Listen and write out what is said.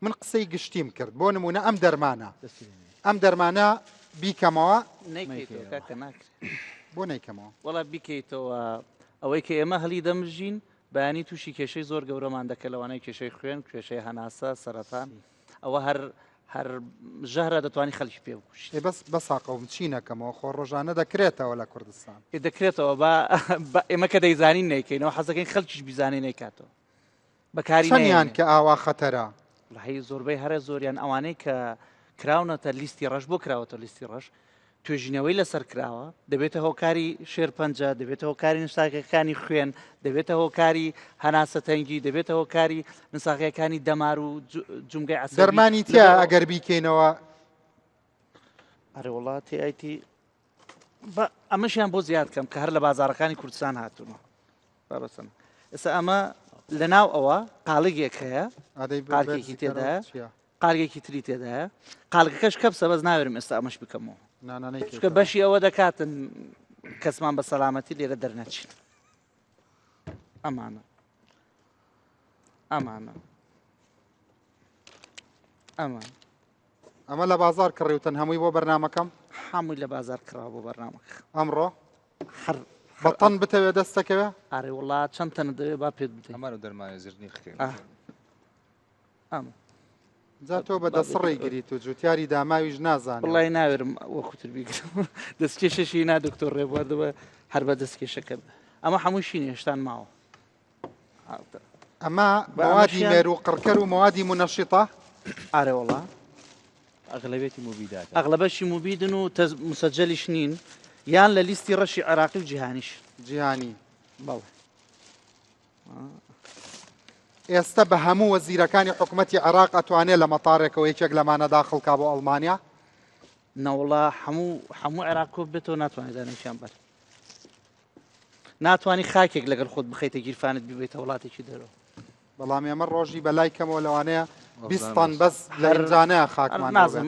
من قسەی گشتیم کرد بۆ نمونە ئەم دەرمانە ئەم دەرمانە بیکەمەوە نەیکەیتەوە کاکە ناکرێت بۆ نەیکەمەوە؟ وەڵا بیکەیتەوە ئەوەی کە ئێمە هەلی دەمژین بەیانی تووشی کێشەی زۆر گەورەمان دەکە لەوانەیە کێشەی خوێن کێشەی هەناسە سەرەتان ئەوە هەر هەر ژەهرە دەتوانی خەلکی پێ بکوشی ئێ بەس بەساقەوم چی نەکەمەوە خۆ ڕۆژانە دەکرێتەوە لە کوردستان ئێ دەکرێتەوە با با ئێمە کە دەیزانین نەیکەینەوە حەزەکەین خەلکیش بیزانێ نەیکاتەوە بەکاری چەندیان نەیەنێ کە ئاوا خەتەرە؟ وەڵاهی زۆربەی هەرە زۆریان ئەوانەی کە کراونەتە لیستی ڕەش بۆ کراوەتە لیستی ڕەش توێژینەوەی لەسەر کراوە دەبێتە هۆکاری شێرپەنجە دەبێتە هۆکاری نساقەکانی خوێن دەبێتە هۆکاری هەناسە تەنگی دەبێتە هۆکاری نساقیەکانی دەمار و جومگەی عەسەبی دەرمانی تیا ئەگەر بیکەینەوە ئەرێ وڵا تیایتی بە ئەمەشیان بۆ زیاد کەم کە هەر لە بازارەکانی کوردستان هاتوون بابەسن ئێستا ئەمە لە ناو ئەوە قاڵگێک هەیە قالکێکی تێدایە قالگێکی تری تێدایە قالگەکەش کەپسە بەس ناوێرم ئێستا ئەمەش بکەمەوە چونکە بەشی ئەوە دەکاتن کەسمان بە سەلامەتی لێرە دەرنەچین ئەمانە ئەمانە ئەمە ئەمە لە بازار کڕیوتن هەمووی بۆ بەرنمەکەم هەمووی لە بازار کڕا بۆ بەرنمەکە ئەمڕۆ هەر بەتەن بتەوێ دەستەکەوێ ئارێ وڵا چەند تەنە دەوێ با پێت بدەین ئەمانە دەرمانە زرنی خکەین ئەم جا تۆ بە دەسڕی گریت و جوتیاری داماویش نازانێ وڵی ناوێرم وەکوتر بیگرم دەستکێشەشی نا دکتۆر ڕێبواردەوە هەر بە دەستکێشەکە ئەمە هەمووشی هێشتان ماوە ئەمە موادی مێر و قڕکەر و موادی منەشیتە ئارێ وڵا ئەغلەبێتی موبیدات ئەغلەبەشی موبیدن و مسەجەلیش نین یان لە لیستی ڕەشی عێراقی و جیهانیش جیهانی بەڵێ ئێستا بە هەموو وەزیرەکانی حکوومەتتی عێراق ئەتوانێت لە مەتارێکەوە یەکێک لەمانە داخڵکا بۆ ئەڵمانیا؟ نەوەڵا هەموو هەموو عێراق کۆ بێتەوە ناتوانێت دانێکیان بەر ناتوانانی خاکێک لەگەڵ خۆت بخیتە گیرفانت ببێتە وڵاتێکی دەرەوە. بەڵام ئێمە ڕۆژی بەلای کەمەوە لەوانەیە بیستان بەس لە ئینجانەیە خاکمان نازم.